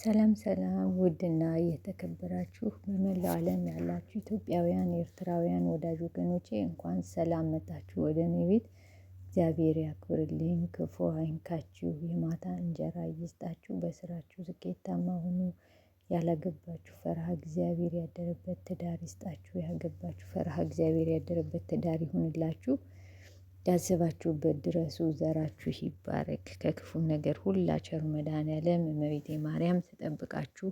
ሰላም ሰላም ውድና የተከበራችሁ በመላው ዓለም ያላችሁ ኢትዮጵያውያን፣ ኤርትራውያን ወዳጅ ወገኖቼ እንኳን ሰላም መጣችሁ ወደ እኔ ቤት። እግዚአብሔር ያክብርልኝ፣ ክፉ አይንካችሁ፣ የማታ እንጀራ ይስጣችሁ፣ በስራችሁ ስኬታማ ሁኑ። ያላገባችሁ ፈርሃ እግዚአብሔር ያደረበት ትዳር ይስጣችሁ፣ ያገባችሁ ፈርሃ እግዚአብሔር ያደረበት ትዳር ይሁንላችሁ። ያሰባችሁበት ድረሱ። ዘራችሁ ይባረክ። ከክፉ ነገር ሁላ ቸሩ መድኃኔዓለም እመቤቴ ማርያም ትጠብቃችሁ።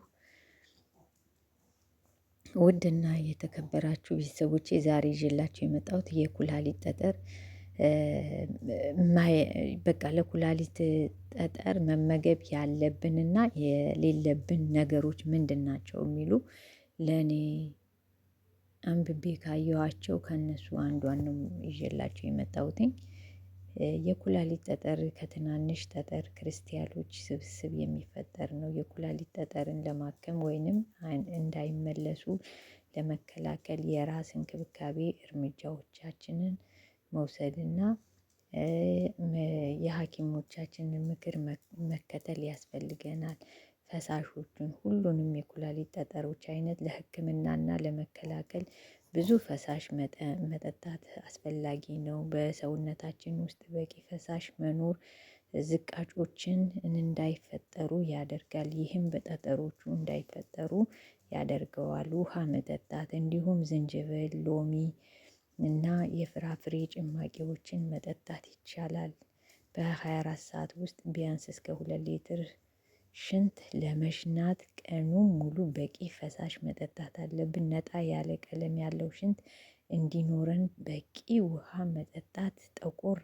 ውድና የተከበራችሁ ቤተሰቦቼ ዛሬ ይዤላችሁ የመጣሁት የኩላሊት ጠጠር፣ በቃ ለኩላሊት ጠጠር መመገብ ያለብንና የሌለብን ነገሮች ምንድን ናቸው የሚሉ ለእኔ አንብቤ ካየኋቸው ከእነሱ አንዷን ነው ይዤላቸው የመጣሁትኝ። የኩላሊት ጠጠር ከትናንሽ ጠጠር ክርስቲያሎች ስብስብ የሚፈጠር ነው። የኩላሊት ጠጠርን ለማከም ወይንም እንዳይመለሱ ለመከላከል የራስ እንክብካቤ እርምጃዎቻችንን መውሰድና የሐኪሞቻችንን ምክር መከተል ያስፈልገናል። ፈሳሾቹን ሁሉንም የኩላሊት ጠጠሮች አይነት ለሕክምናና ለመከላከል ብዙ ፈሳሽ መጠጣት አስፈላጊ ነው። በሰውነታችን ውስጥ በቂ ፈሳሽ መኖር ዝቃጮችን እንዳይፈጠሩ ያደርጋል። ይህም በጠጠሮቹ እንዳይፈጠሩ ያደርገዋል። ውሃ መጠጣት እንዲሁም ዝንጅብል፣ ሎሚ እና የፍራፍሬ ጭማቂዎችን መጠጣት ይቻላል። በ24 ሰዓት ውስጥ ቢያንስ እስከ 2 ሊትር ሽንት ለመሽናት ቀኑን ሙሉ በቂ ፈሳሽ መጠጣት አለብን። ነጣ ያለ ቀለም ያለው ሽንት እንዲኖረን በቂ ውሃ መጠጣት ጠቆር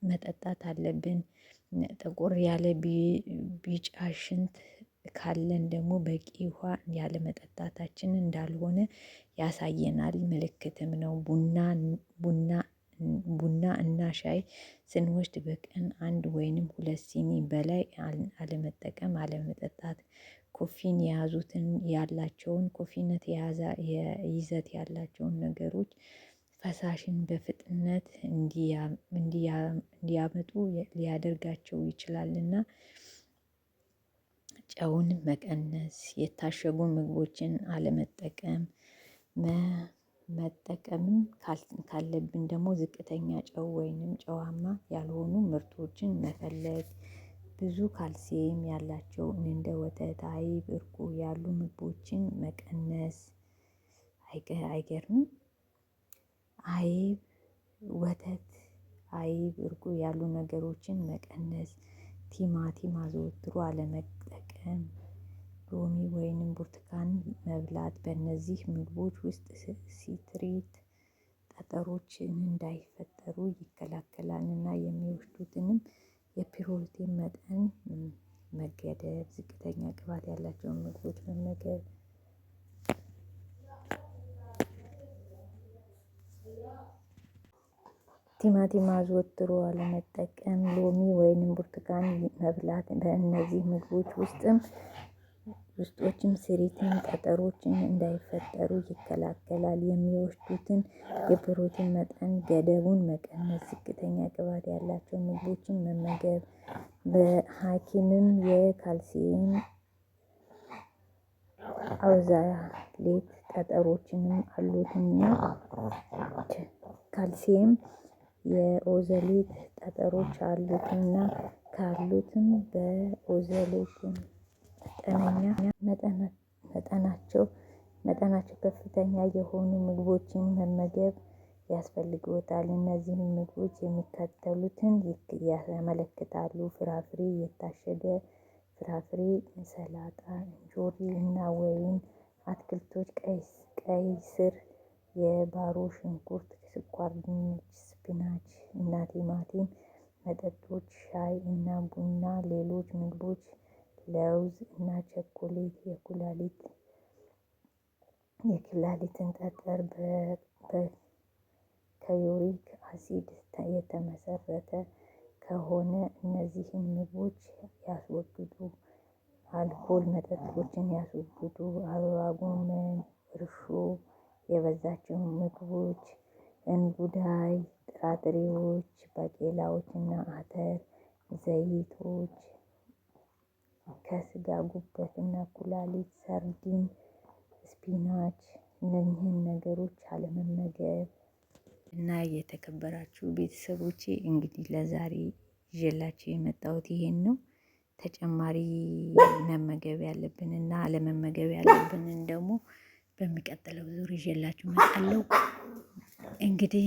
መጠጣት አለብን። ጠቆር ያለ ቢጫ ሽንት ካለን ደግሞ በቂ ውሃ ያለ መጠጣታችን እንዳልሆነ ያሳየናል፣ ምልክትም ነው። ቡና ቡና ቡና እና ሻይ ስንወስድ በቀን አንድ ወይንም 2 ሲኒ በላይ አለመጠቀም አለመጠጣት። ኮፊን የያዙትን ያላቸውን ኮፊነት የያዘ ይዘት ያላቸውን ነገሮች ፈሳሽን በፍጥነት እንዲያመጡ ሊያደርጋቸው ይችላልና። ጨውን መቀነስ፣ የታሸጉ ምግቦችን አለመጠቀም፣ መጠቀምም ካለብን ደግሞ ዝቅተኛ ጨው ወይንም ጨዋማ ያልሆኑ ምርቶችን መፈለግ፣ ብዙ ካልሲየም ያላቸው እንደ ወተት፣ አይብ፣ እርጎ ያሉ ምግቦችን መቀነስ። አይገርምም? አይብ፣ ወተት፣ አይብ፣ እርጎ ያሉ ነገሮችን መቀነስ፣ ቲማቲም አዘወትሮ አለመጠቀም፣ ሎሚ ወይንም ብርቱካን መብላት። በእነዚህ ምግቦች ውስጥ ሲትሬት ጠጠሮች እንዳይፈጠሩ ይከላከላልና የሚወስዱትንም የፕሮቲን መጠን መገደብ፣ ዝቅተኛ ቅባት ያላቸውን ምግቦች መመገብ። ቲማቲም አዘወትሮ አለመጠቀም፣ ሎሚ ወይንም ብርቱካን መብላት። በእነዚህ ምግቦች ውስጥም ውስጦችም ስሪትን ጠጠሮችን እንዳይፈጠሩ ይከላከላል። የሚወስዱትን የፕሮቲን መጠን ገደቡን መቀነስ፣ ዝቅተኛ ቅባት ያላቸው ምግቦችን መመገብ። በሐኪምም የካልሲየም ኦክዛሌት ጠጠሮችንም አሉትና ካልሲየም የኦዘሌት ጠጠሮች አሉትና ካሉትም በኦዘሌት መጠነኛ መጠናቸው መጠናቸው ከፍተኛ የሆኑ ምግቦችን መመገብ ያስፈልግዎታል። እነዚህን ምግቦች የሚከተሉትን ያመለክታሉ። ፍራፍሬ፣ የታሸገ ፍራፍሬ፣ ሰላጣ፣ እንጆሪ እና ወይን፣ አትክልቶች፣ ቀይ ስር፣ የባሮ ሽንኩርት፣ ስኳር ድንች፣ ስፒናች እና ቲማቲም፣ መጠጦች፣ ሻይ እና ቡና፣ ሌሎች ምግቦች፣ ለውዝ እና ቸኮሌት። የኩላሊትን ጠጠር ከዩሪክ አሲድ የተመሰረተ ከሆነ እነዚህን ምግቦች ያስወግዱ። አልኮል መጠጦችን ያስወግዱ። አበባ ጎመን፣ እርሾ የበዛቸው ምግቦች፣ እንጉዳይ፣ ጥራጥሬዎች፣ ባቄላዎች እና አተር፣ ዘይቶች። ከስጋ ጉበት እና ኩላሊት፣ ሰርዲን፣ spinach እነኚህን ነገሮች አለመመገብ። እና የተከበራችሁ ቤተሰቦቼ እንግዲህ ለዛሬ ይዤላችሁ የመጣሁት ይሄን ነው። ተጨማሪ መመገብ ያለብንና አለመመገብ ያለብንን ደግሞ በሚቀጥለው ዙር ይዤላችሁ እመጣለሁ። እንግዲህ